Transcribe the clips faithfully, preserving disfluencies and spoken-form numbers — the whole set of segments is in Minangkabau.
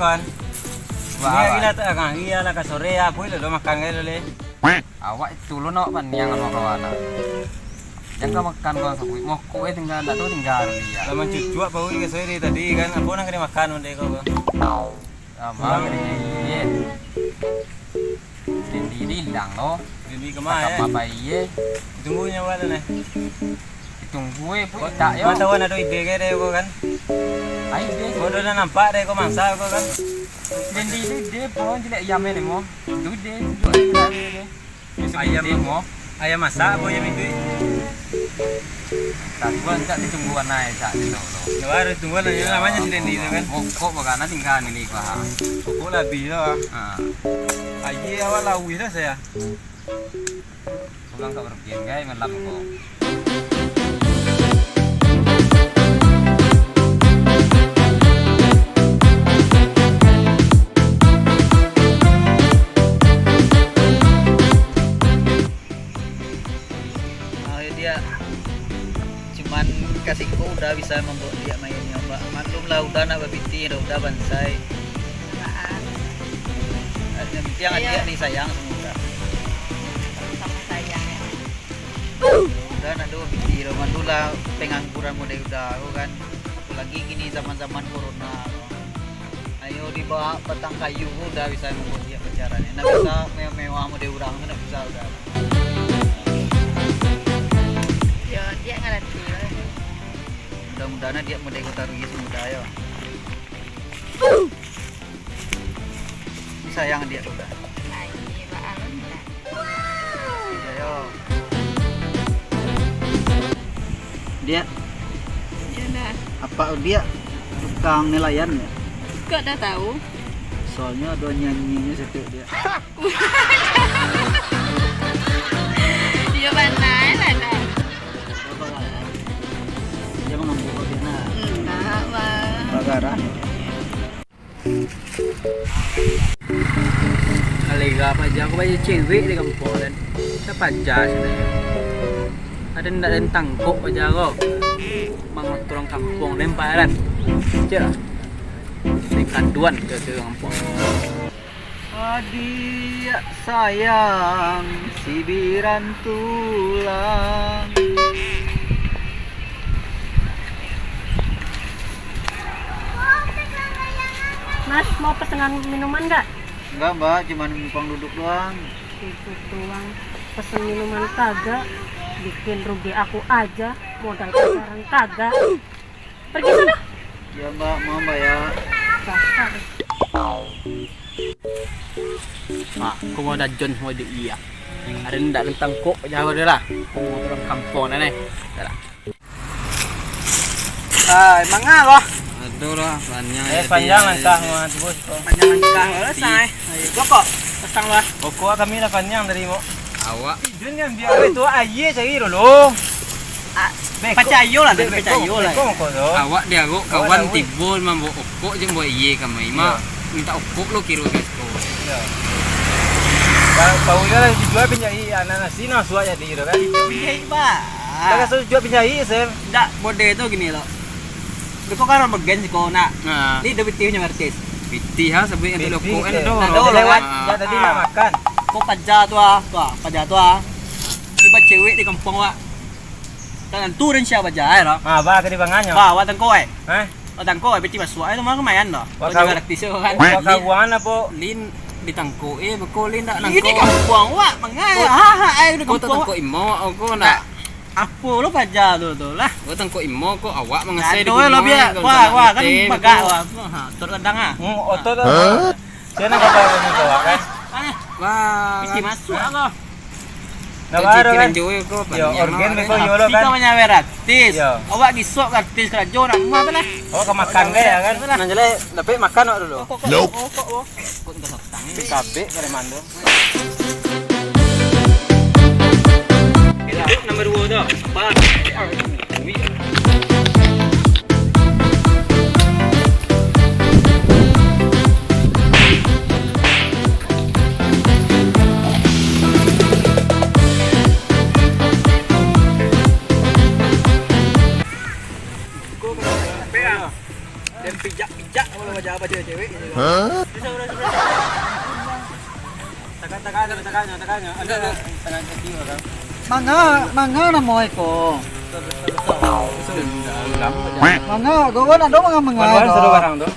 Kan. Wah, ini lagi lah, tak, ah, iya lah, ka sore ya, aku itu dah makan kali le. Awak itu lo nak paniang sama kawan, ah. Jangan makan kawan sabuik, mokok eh tinggal, tak tahu tinggal dia. Lah mancucuak bau ka sore tadi kan, apa nak kena makan benda kau? Abang, iya. Sendiri hilang lo. Sendiri kemana, eh? Apa iye? Tunggu nyawa tu, nah. Ditunggu, eh, pun tak, yo. Kau tahu ado ide ke dari kau kan? Ai, ide. Kau dah nampak dari kau mangsa kau kan? Sendiri ide, pun jelek ayam ni, mo. Itu ide, itu ide, ide. Ayam, ide, mo. Ayam masak apa ayam itu? Tak, gua tak ditunggu warna, eh, tak, gitu, lo. Ya, harus tunggu lah, ya, namanya sendiri itu kan. Pokok bakana tinggal ni, Pak. Pokok lah habis lah. Ha. Aje awak lawih dah saya. Pulang ka Merauke, gai, malam ko. Ah, ya, dia. Cuman kasingko Uda bisa mambuek diak main nyo, Mbak. Maklum lah, Uda nak babiti, Uda bansai. Yang penting adiak ni sayang samo Uda. Samo-samo sayang, ya. Uda nak do babiti, Uda. Maklum lah, pengangguran model Uda ko kan. Apolagi kini zaman-zaman corona ko. Ayo dibao batang kayu ko Uda bisa mambuek diak pacaran. Nak bisa mewah-mewah model urang tu nak bisa Uda. Yo, diak ngarati lah. Mudah-mudahan diak model ko taruih samo Uda yo. Sayang diak tu Uda. Ai, baa lah. Diak. Yo, nah. Apak Udiak tukang nelayan, yo? Kok dah tahu? Soalnyo ado nyanyinnyo satu, Diak. Iyo, bana lah, dah. Dia mangambuk kau, Diak, nah. Enggak, Bang. Bagarah. Alega paja ko banyak cewek di kampuang den. Sia paja sabananyo? Ado ndak den tangkok paja ko? Mangotorang kampuang den paja den. Cek lah. Den kanduan cewek-cewek kampuang. Adiak sayang, sibiran tulang. Mas, mau pesenan minuman nggak? Enggak, Mbak, cuman numpang duduk doang. Duduk doang, pesen minuman kagak, bikin rugi aku aja, modal pacaran kagak. Pergi sana. Ya, Mbak, mau, Mbak, ya. Dasar. Mak, aku mau dajon mau di iya. Ada ndak tentang kok jauh dia lah. Aku mau turun kampung dah nih. Dah lah. Ah, emang ah, wah. Aduh lah, panjang. Eh, ya, panjang dia. Langkah mah, bos. Panjang langkah, wah, say. Ayo, rokok. Pasang lah. Rokok kami lah panjang dari mau. Awak. Jun kan biar itu aye cari dulu. Ah, beko. Pacayo lah, beko, pacayo lah. Beko, beko, beko. Awak diarok kawan tibo mambawa okok je buat iye kamai. Mak, minta okok lo kiro ke siko. Iya. Ba-, bau lah dijual pinjai anak nasi nah suak jadi gitu kan. Pinjai, Pak. Kita kasih jual pinjai, Sam. Ndak, bode tu gini lo. Beko kan orang begen siko nak. Nah. Ni do pitih nyo artis. Pitih ha, sabuik ngantuk okok kan do. Nah, do lewat. Ya tadi nak makan. Ko paja tu ah, tu ah, paja tu ah. Tibo cewek di kampung wak. Tak tantu den sia baja ai lo. Ah, ba ka dibanganyo. Ba, wak tangko ai. Hah? Wak tangko ai, piti masuak ai tu mah lumayan lo. Wak kau artis tu kan. Wak kawan apo? Lin di tangko, eh, beko lin dak nangko. Ini kampung wak, mangai. Ha, ha, ai di kampung. Ko tangko imo, ko nak. Apo lo paja tu, tu lah. Ko tangko imo, ko awak mangasai di lo biar. Wah, wah, kan bagak wak. Ha, turun kadang ah. Hmm, otot tu. Hah? Siapa nak kata orang ni kau kan? Wah, piti masuak lo. Nah, baru kan. Yo, organ beko yo lo kan. Kita punya artis. Yo. Awak gisok artis karajo nak rumah tu lah. Awak ka makan ke ya kan? Nan jelek dapek makan awak dulu. Kok, kok, kok, kok, kok. Kok tinggal satang ni. Kabek preman tu. Itu nomor dua tu. Apa? Pijak-pijak kalau baca-baca cewek gitu. Hah? Bisa, bisa, bisa. Tekan, tekan, tekan, tekan. Ada, ada. Tekan kaki orang. Manga, manga namo iko? Manga, gogon ado manga-manga. Kawan-kawan ado. Sudah barang tu.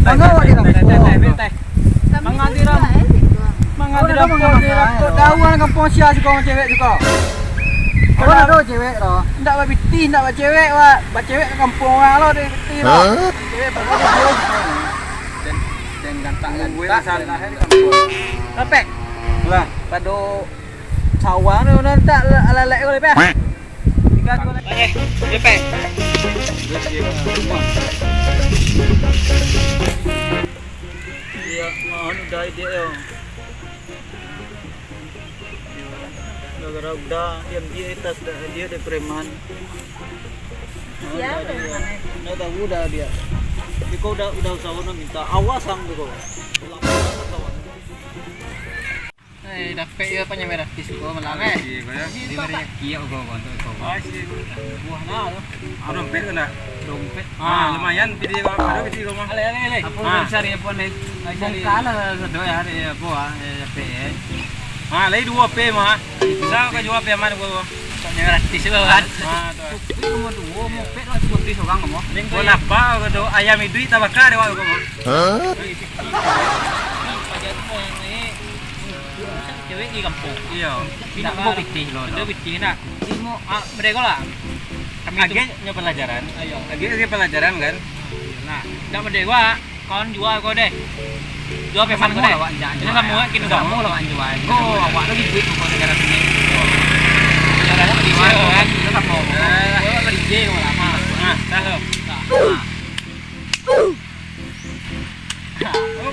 Manga awak di kampung. Teh, teh, teh, teh, teh. Manga di ram-, manga di rampok, di rampok. Tahu anak kampung sia suka sama cewek suka. Awak ado cewek tu. Ndak babiti, ndak bacewek, wak. Bacewek ka kampung urang lo, di biti lo. Hah? Cewek baru di. Den, den gantak-gantak. Gue masalah di kampung. Rapek. Lah, pado sawah tu, udah tak lalek kau lepeh. Tiga, dua, lepeh. Iya, mohon udah dia, yo. Gara-gara udah, dia ambil tas dah, dia ada preman. Siapa preman? Nggak tahu dah dia. Tapi kau udah, udah usaha nak minta, awas ang tu kau. Eh, dapek yo panyamai ratis ko malam, eh. Iya, kau ya. Di bari kiak ko, ko, untuk ko. Ah, sih. Buah nah tu. Ah, dompet ko ndak? Dompet. Ah, lumayan, piti ko, ado piti ko mah. Ale, ale, ale. Apa udah cari apa nih? Cari. Bongkar lah satu ya, ada apa ah, eh, P. Ah, lagi dua P mah. Bisa ka jua P aman ko. Panyamai ratis ko kan. Ah, tu. Tapi nomor dua, moped lah, cuma beli seorang ko mah. Ko napa ko tu? Ayam iduik tabakar dek awak ko mah. Hah? Cewek di kampung. Iyo. Indak mau pitih lo. Ada pitih nak. Ini mau, ah, mereka lah. Kami tu agak nyo pelajaran. Ayo. Agak, agak pelajaran kan. Nah, indak mereka, kawan jua ko deh. Jua pesan ko deh. Ini samo kan kini. Samo lah, Wan, jua. Oh, awak lagi duit ko negara sini. Negara sini kan. Kita sama. Eh. Awak kerja ko lama. Nah, tahu. Nah.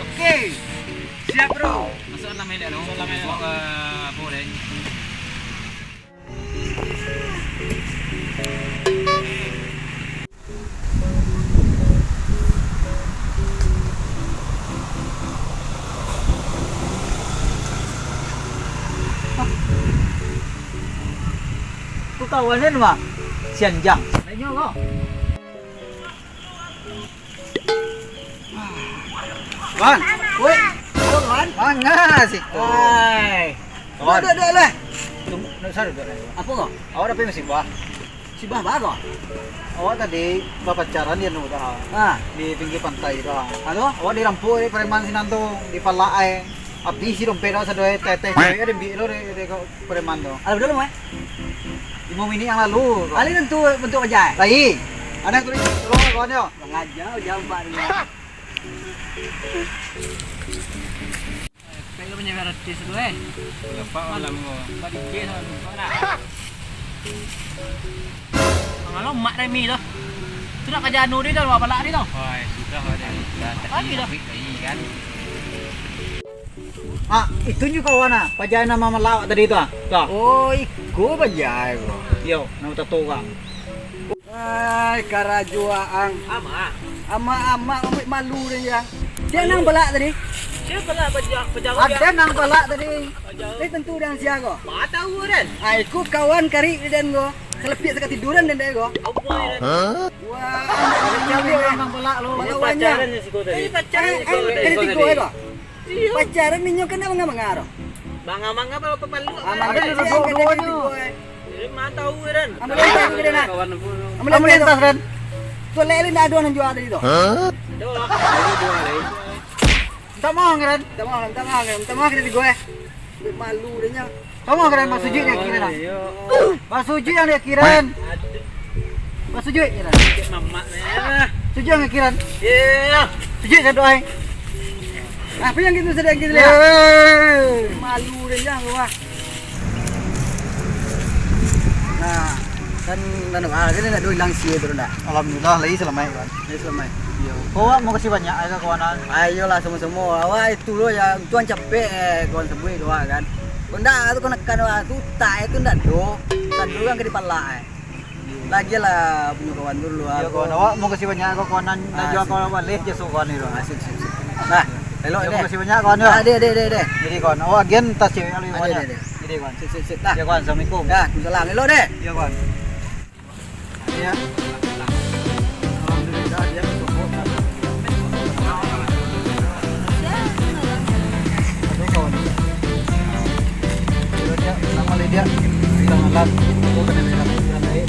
Oke. Siap, bro. Masuk dalam elok tu. Masuk dalam elok. Masuk ke apa deh? Tu kawan kan, Mak? Sianjang. Lainnya kau. Wan, woi, halo, Wan. Manga situ. Hai. Kawan. Duduk, duduk, duduk lah. Tunggu, nak, saru duduk lah. Apa kau? Awak dapek musibah. Musibah apa kau? Awak tadi bapacaran di anu tu, ah. Ah. Di pinggir pantai tu, ah. Halo? Awak dirampok dek preman sinan tu, dipalak ai. Abih isi dompet awak sado ai, teteh cewek diambiak lo dek, dek preman tu. Alah, udah lo, eh? Limo minik yang lalu. Alih tentu bentuk wajah, eh? Lain. Ada kulit. Tolong kawan yo. Sengaja jambak dulu. Kayak lu punya artis tu, eh. Nampak malam ko. Buat D J sama tu, kau nak. Malam mak Remi tu. Tu nak kerja anu dia tu, bawa balak dia tu. Oi, sudah lah dia. Lagi dah. Tapi, tapi kan. Ah, itu nyo kawan ah, paja nan mamalak tadi tu ah. Tu ah. Oh, iko paja ko. Iyo, namo tato urang. Ai, karajo ang. Amak. Amak-amak, ambuik malu den, Jang. Sia nan balak tadi? Sia balak paja-, paja. Ado nan balak tadi. Paja. Tapi tantu den sia ko. Ba tahu den. Ai, ko kawan karib den ko. Kalapiak sakatiduran den dek ko. Ampun den. Hah? Wah, cari urang nan balak lo. Ini pacaran ni siko tadi. Ini pacaran ni siko tadi. Ini tigo ko. Iyo. Pacaran ninyo kan manga-manga tu. Manga-manga apa, apa palu apa? Aman. Ada duduk dua-duanyo. Jadi, ma tahu, Ran. Aman, tahu, Ran. Kawan pun. Aman, tahu. Aman, tahu, Ran. Tu lek, lek, ndak ado nan jua tadi tu. Hah? Ado lah. Ado dua lagi. Minta maaf, Ran. Minta maaf, minta maaf, Ran. Minta maaf kita tigo, eh. Malu dia nya. Kamu keren, Bang Suji dia kiran, ah. Iyo. Bang Suji yang dia kiran. Aduh. Bang Suji kiran. Cek mamak ni. Suji yang kiran. Iyo. Suji satu ai. Ah, apa yang gitu sedang gitu ya? Eh. Malu dia nya, wah. Nah, kan anu, ah, kan nak dua hilang sia tu dah. Alhamdulillah, lagi selamat, kan. Jadi selamat. Iyo. Kau mau kasih banyak ai ka kawan an. Ayolah, samo-samo. Awak itu lo ya, tuan capek, eh, kawan sabuik tu, kan. Kau ndak tu kau nekan, wah, tu utak itu ndak do. Tando kan ka dipalak, eh. Lagilah punyo kawan tu dulu. Iyo, kawan. Awak mau kasih banyak ka kawan an, nak jual kawan balik je suruhan itu. Ah, sip, sip, sip. Nah, elok deh. Makasih banyak, kawan, yo. Ah, deh, deh, deh, deh. Jadi, kawan, awak agian tas cewek lu, kawan, yo. Deh, deh, deh. Jadi, kawan, assalamualaikum. Dah. Yo, kawan, assalamualaikum. Dah, waalaikumsalam. Elok deh. Yo, kawan. Ya. Dia bilang alat, aku kena bilang, bilang baik.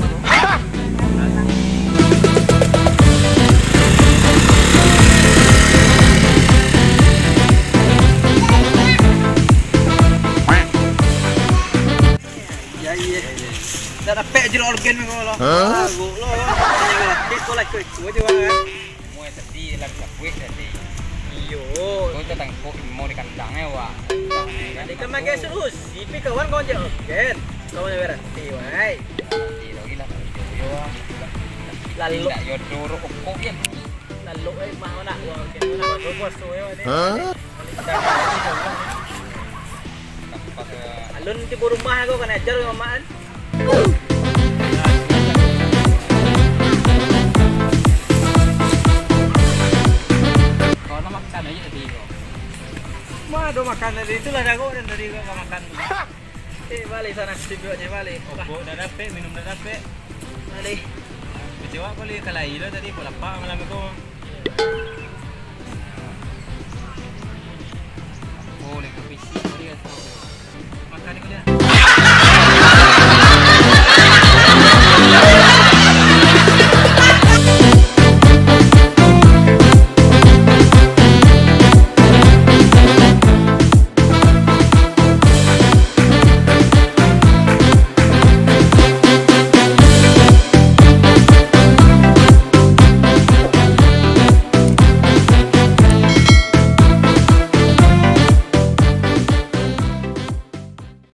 Ya, iya. Dah dapek jeruk organ kau lah. Hah? Lagu lo. Kau lah, kau ikut aja, Bang, kan? Semua tadi lagu lakuik tadi. Iyo. Kau tetangkok imo di kandang, eh, wak. Tadi kan pakai solusi, tapi kawan kau je organ. Kawan berarti, wai. Berarti lagi lah, iyo, iyo, wak. Lalu. Tidak, yo, dorok okok, ya. Lalu, eh, mah, nak, wak, organ, nak, bagus, bagus, tu, ya, ni. Hah? Alun tibo rumah ko, kan ajar jo mamak, kan. Kau nak makan aja tadi ko. Ma ado makan tadi, itulah jago dan tadi ko ka makan. Eh, balik sana, sibuknya balik. Okok dah dapek, minum dah dapek. Balik. Kecewa ko lai kalai lo tadi, kok lapak malam ko. Oh, lagi bisi ko dia. Makan ni ko dia.